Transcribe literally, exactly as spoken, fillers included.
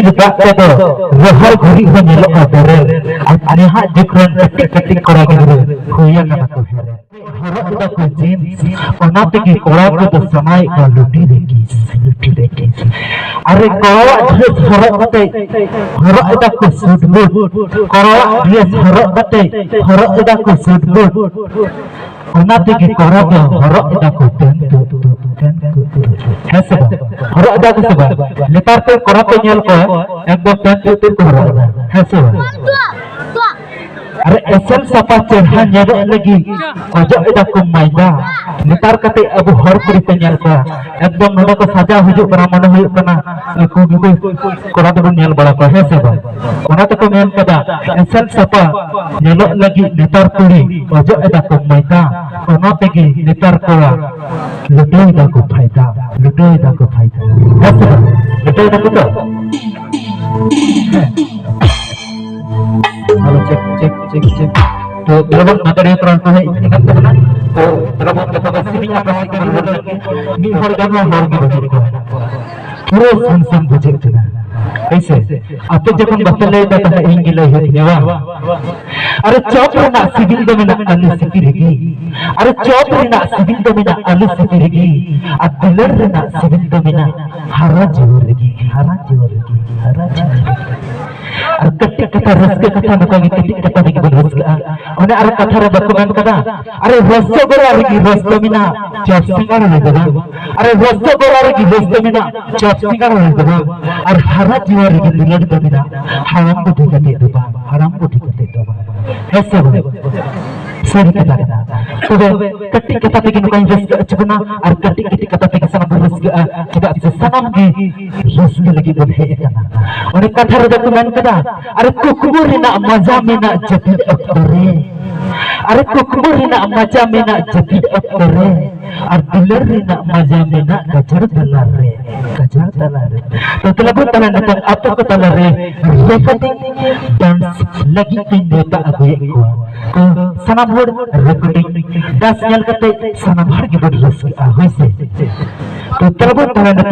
ᱫᱟᱜ ᱛᱮᱫᱚ ᱨᱚᱦᱚᱲ ᱜᱷᱩᱨᱤᱡ ᱦᱚᱸ ᱧᱮᱞᱚᱜᱼᱟ ᱵᱮᱨᱮᱞ᱾ ᱟᱨ ᱱᱟᱦᱟᱜ ᱡᱩᱜᱽ ᱨᱮᱱ ᱠᱟᱹᱴᱤᱡ ᱠᱟᱹᱴᱤᱡ ᱠᱚᱲᱟ ᱜᱤᱫᱽᱨᱟᱹ ᱦᱩᱭ ᱟᱠᱟᱱᱟ ᱠᱚ ᱦᱮᱨᱮᱞ᱾ ᱦᱚᱨᱚᱜ ᱮᱫᱟ ᱠᱚ ᱡᱤᱱᱥ, ᱚᱱᱟ ᱛᱮᱜᱮ ᱠᱚᱲᱟ ᱠᱚᱫᱚ ᱥᱟᱱᱟᱭᱮᱫ ᱠᱚᱣᱟ ᱞᱩᱴᱤ ᱨᱮ ᱠᱤᱥ, ᱞᱩᱴᱤ ᱨᱮ ᱠᱤᱥ᱾ ᱟᱨᱮ ᱠᱚᱲᱟᱣᱟᱜ ᱰᱨᱮᱥ ᱦᱚᱨᱚᱜ ᱠᱟᱛᱮ ᱦᱚᱨᱚᱜ ᱮᱫᱟ ᱠᱚ ᱥᱩᱴ ᱵᱩᱴ, ᱠᱚᱲᱟᱣᱟᱜ ᱰᱨᱮᱥ ᱦᱚᱨᱚᱜ ᱠᱟᱛᱮ ᱦᱚᱨᱚᱜ ᱮᱫᱟ ᱠᱚ ᱥᱩᱴ ᱵᱩᱴ᱾ ᱚᱱᱟ ᱛᱮᱜᱮ ᱠᱚᱲᱟ ᱫᱚ ᱦᱚᱨᱚᱜ ᱮᱫᱟ ᱠᱚ ᱯᱮᱱ ᱛᱩᱫ ᱛᱩᱫ, ᱯᱮᱱ ᱛᱩᱫ ᱛᱩᱫ᱾ ᱦᱮᱸ ᱥᱮ ᱵᱟᱝ? ᱦᱚᱨᱚᱜ ᱮᱫᱟ ᱠᱚ ᱥᱮ ᱵᱟᱝ? ᱱᱮᱛᱟᱨ ᱠᱚ ᱠᱚᱲᱟ ᱯᱮ ᱧᱮᱞ ᱠᱚᱣᱟ, ᱮᱠᱫᱚᱢ ᱯᱮᱱ ᱛᱩᱫ ᱛᱩᱫ ᱠᱚ ᱦᱚᱨᱚᱜ ᱮᱫᱟ᱾ ᱦᱮᱸ ᱥᱮ ᱵᱟᱝ? ᱟᱨ ᱮᱥᱮᱞ ᱥᱟᱯᱷᱟ ᱪᱮᱦᱨᱟ ᱧᱮᱞᱚᱜ ᱞᱟᱹᱜᱤᱫ ᱚᱡᱚᱜ ᱮᱫᱟ ᱠᱚ ᱢᱟᱭᱫᱟ᱾ ᱱᱮᱛᱟᱨ ᱠᱟᱛᱮ ᱟᱵᱚ ᱦᱚᱲ ᱠᱩᱲᱤ ᱯᱮ ᱧᱮᱞ ᱠᱚᱣᱟ, ᱮᱠᱫᱚᱢ ᱱᱚᱰᱮ ᱠᱚ ᱥᱟᱡᱟᱣ ᱦᱤᱡᱩᱜ ᱠᱟᱱᱟ, ᱢᱚᱱᱮ ᱦᱩᱭᱩᱜ ᱠᱟᱱᱟ ᱩᱱᱠᱩ ᱜᱮᱠᱚ ᱠᱚᱲᱟ ᱫᱚᱵᱚᱱ ᱧᱮᱞ ᱵᱟᱲᱟ ᱠᱚᱣᱟ, ᱦᱮᱸ ᱥᱮ ᱵᱟᱝ? ᱚᱱᱟ ᱛᱮᱠᱚ ᱢᱮᱱ ᱠᱟᱫᱟ, ᱮᱥᱮᱞ ᱥᱟᱯᱷᱟ ᱧᱮᱞᱚᱜ ᱞᱟᱹᱜᱤᱫ ᱱᱮᱛᱟᱨ ᱠᱩᱲᱤ ᱚᱡᱚᱜ ᱮᱫᱟ ᱠᱚ ᱢᱟᱭᱫᱟ᱾ ᱚᱱᱟ ᱛᱮᱜᱮ ᱱᱮᱛᱟᱨ ᱠᱚᱲᱟ ᱞᱩᱴᱟᱹᱣ ᱮᱫᱟ ᱠᱚ ᱯᱷᱟᱭᱫᱟ, ᱞᱩᱴᱟᱹᱣ ᱮᱫᱟ ᱠᱚ ᱯᱷᱟᱭᱫᱟ, ᱦᱮᱸ ᱥᱮ ᱵᱟᱝ? ᱞᱩᱴᱟᱹᱣ ᱮᱫᱟ ᱠᱚ ᱛᱚ? ᱦᱮᱸ᱾ Hello, check, check, check, check. ᱛᱚ, ᱵᱤᱨᱚᱵᱚᱱ ᱢᱟᱫᱟᱨᱤᱭᱟᱹ ᱯᱨᱟᱱ ᱠᱚ ᱦᱮᱡ ᱟᱠᱟᱱ ᱛᱟᱵᱚᱱᱟ᱾ ᱛᱚ, ᱵᱤᱨᱚᱵᱚᱱ ᱡᱚᱛᱚ ᱠᱚ ᱥᱮᱨᱮᱧ ᱟᱯᱮ ᱥᱮᱫ ᱜᱮᱵᱚᱱ ᱨᱚᱲ ᱞᱟᱹᱜᱤᱫ᱾ ᱢᱤᱫ ᱦᱚᱲ ᱜᱟᱱ ᱦᱚᱸ ᱦᱚᱲ ᱜᱮ ᱵᱟᱹᱱᱩᱜ ᱠᱚᱣᱟ᱾ ᱯᱩᱨᱟᱹ ᱥᱩᱱᱥᱟᱱ ᱵᱩᱡᱷᱟᱹᱜ ᱠᱟᱱᱟ᱾ ᱦᱮᱸ ᱥᱮ? ᱟᱯᱮ ᱡᱚᱠᱷᱚᱱ ᱵᱟᱯᱮ ᱞᱟᱹᱭ ᱮᱫᱟ, ᱛᱟᱦᱞᱮ ᱤᱧ ᱜᱮ ᱞᱟᱹᱭ ᱦᱩᱭᱩᱜ ᱛᱤᱧᱟ, ᱵᱟᱝ? ᱟᱨᱮ ᱪᱚᱯ ᱨᱮᱱᱟᱜ ᱥᱤᱵᱤᱞ ᱫᱚ ᱢᱮᱱᱟᱜ ᱟᱹᱞᱩ ᱥᱤᱯᱤ ᱨᱮᱜᱮ᱾ ᱟᱨᱮ ᱪᱚᱯ ᱨᱮᱱᱟᱜ ᱥᱤᱵᱤᱞ ᱫᱚ ᱢᱮᱱᱟᱜ ᱟᱹᱞᱩ ᱥᱤᱯᱤ ᱨᱮᱜᱮ᱾ ᱟᱨ ᱫᱩᱞᱟᱹᱲ ᱨᱮᱱᱟᱜ ᱥᱤᱵᱤᱞ ᱫᱚ ᱢᱮᱱᱟᱜ ᱦᱟᱨᱟ ᱡᱩᱣᱟᱹᱱ ᱨᱮᱜᱮ, ᱦᱟᱨᱟ ᱡᱩᱣᱟᱹᱱ ᱨᱮᱜᱮ, ᱦᱟᱨᱟ ᱡᱩᱣᱟᱹᱱ ᱨᱮᱜᱮ᱾ ᱟᱨ ᱠᱟᱹᱴᱤᱡ ᱠᱟᱛᱷᱟ, ᱨᱟᱹᱥᱠᱟᱹ ᱠᱟᱛᱷᱟ, ᱱᱚᱝᱠᱟ ᱜᱮ ᱠᱟᱹᱴᱤᱡ ᱠᱟᱛᱷᱟ ᱛᱮᱜᱮ ᱵᱚᱱ ᱨᱟᱹᱥᱠᱟᱹᱜᱼᱟ᱾ ᱚᱱᱮ ᱟᱨᱚ ᱠᱟᱛᱷᱟ ᱨᱮ ᱵᱟᱠᱚ ᱢᱮᱱ ᱠᱟᱫᱟ, ᱟᱨᱮ ᱨᱚᱥᱚᱜᱚᱞᱟ ᱨᱮᱜᱮ ᱨᱚᱥ ᱫᱚ ᱢᱮᱱᱟᱜ, ᱪᱚᱯ ᱥᱤᱸᱜᱟᱲᱟ ᱨᱮᱫᱚ ᱵᱟᱝ᱾ ᱟᱨᱮ ᱨᱚᱥᱚᱜᱚᱞᱟ ᱨᱮᱜᱮ ᱨᱚᱥ ᱫᱚ ᱢᱮᱱᱟᱜ, ᱪᱚᱯ ᱥᱤᱸᱜᱟᱲᱟ ᱨᱮᱫᱚ ᱵᱟᱝ᱾ ᱟᱨ ᱦᱟᱨᱟ ᱡᱩᱣᱟᱹᱱ ᱨᱮᱜᱮ ᱫᱩᱞᱟᱹᱲ ᱫᱚ ᱢᱮᱱᱟᱜ, ᱦᱟᱲᱟᱢ ᱵᱩᱰᱷᱤ ᱠᱟᱛᱮ ᱫᱚ ᱵᱟᱝ, ᱦᱟᱲᱟᱢ ᱵᱩᱰᱷᱤ ᱠᱟᱛᱮ ᱫᱚ ᱵᱟᱝ᱾ ᱦᱮᱸ ᱥᱮ ᱵᱟᱝ? ᱥᱟᱹᱨᱤ ᱠᱟᱛᱷᱟ ᱠᱟᱱᱟ᱾ ᱛᱚᱵᱮ ᱠᱟᱹᱴᱤᱡ ᱠᱟᱛᱷᱟ ᱛᱮᱜᱮ ᱱᱚᱝᱠᱟᱧ ᱨᱟᱹᱥᱠᱟᱹ ᱦᱚᱪᱚ ᱵᱚᱱᱟ, ᱟᱨ ᱠᱟᱹᱴᱤᱡ ᱠᱟᱹᱴᱤᱡ ᱠᱟᱛᱷᱟ ᱛᱮᱜᱮ ᱥᱟᱱᱟᱢ ᱵᱚᱱ ᱨᱟᱹᱥᱠᱟᱹᱜᱼᱟ᱾ ᱪᱮᱫᱟᱜ ᱥᱮ ᱥᱟᱱᱟᱢ ᱜᱮ ᱨᱟᱹᱥᱠᱟᱹ ᱞᱟᱹᱜᱤᱫ ᱵᱚᱱ ᱦᱮᱡ ᱟᱠᱟᱱᱟ᱾ ᱚᱱᱮ ᱠᱟᱛᱷᱟ ᱨᱮᱫᱚ ᱠᱚ ᱢᱮᱱ ᱠᱟᱫᱟ, ᱟᱨᱮ ᱠᱩᱠᱢᱩ ᱨᱮᱱᱟᱜ ᱢᱟᱡᱟ ᱢᱮᱱᱟᱜ ᱡᱟᱹᱯᱤᱫ ᱚᱠᱛᱚ ᱨᱮ, ᱟᱨᱮ ᱠᱩᱠᱢᱩ ᱨᱮᱱᱟᱜ ᱢᱟᱡᱟ ᱢᱮᱱᱟᱜ ᱡᱟᱹᱯᱤᱫ ᱚᱠᱛᱚ ᱨᱮ, ᱟᱨ ᱫᱩᱞᱟᱹᱲ ᱨᱮᱱᱟᱜ ᱢᱟᱡᱟ ᱢᱮᱱᱟᱜ ᱜᱟᱡᱟᱲ ᱛᱟᱞᱟ ᱨᱮ, ᱜᱟᱡᱟᱲ ᱛᱟᱞᱟ ᱨᱮ᱾ ᱛᱚ ᱛᱟᱦᱞᱮ ᱵᱚᱱ ᱛᱟᱦᱞᱮ ᱱᱤᱛᱚᱜ ᱟᱯᱮ ᱠᱚ ᱛᱟᱞᱟ ᱨᱮ ᱨᱮᱠᱚᱨᱰᱤᱝ ᱰᱟᱱᱥ ᱞᱟᱹᱜᱤᱫ ᱛᱤᱧ ᱱᱮᱣᱛᱟ ᱟᱹᱜᱩᱭᱮᱫ ᱠᱚᱣᱟ᱾ ᱛᱚ ᱥᱟᱱᱟᱢ ᱦᱚᱲ ᱨᱮᱠᱚᱨᱰᱤᱝ ᱰᱟᱱᱥ ᱧᱮᱞ ᱠᱟᱛᱮ ᱥᱟᱱᱟᱢ ᱦᱚᱲ ᱜᱮᱵᱚᱱ ᱨᱟᱹᱥᱠᱟᱹᱜᱼᱟ, ᱦᱳᱭ ᱥᱮ? ᱛᱚ ᱛᱟᱦᱞᱮ ᱵᱚᱱ ᱛᱟᱦᱞᱮ ᱱᱤᱛᱚᱜ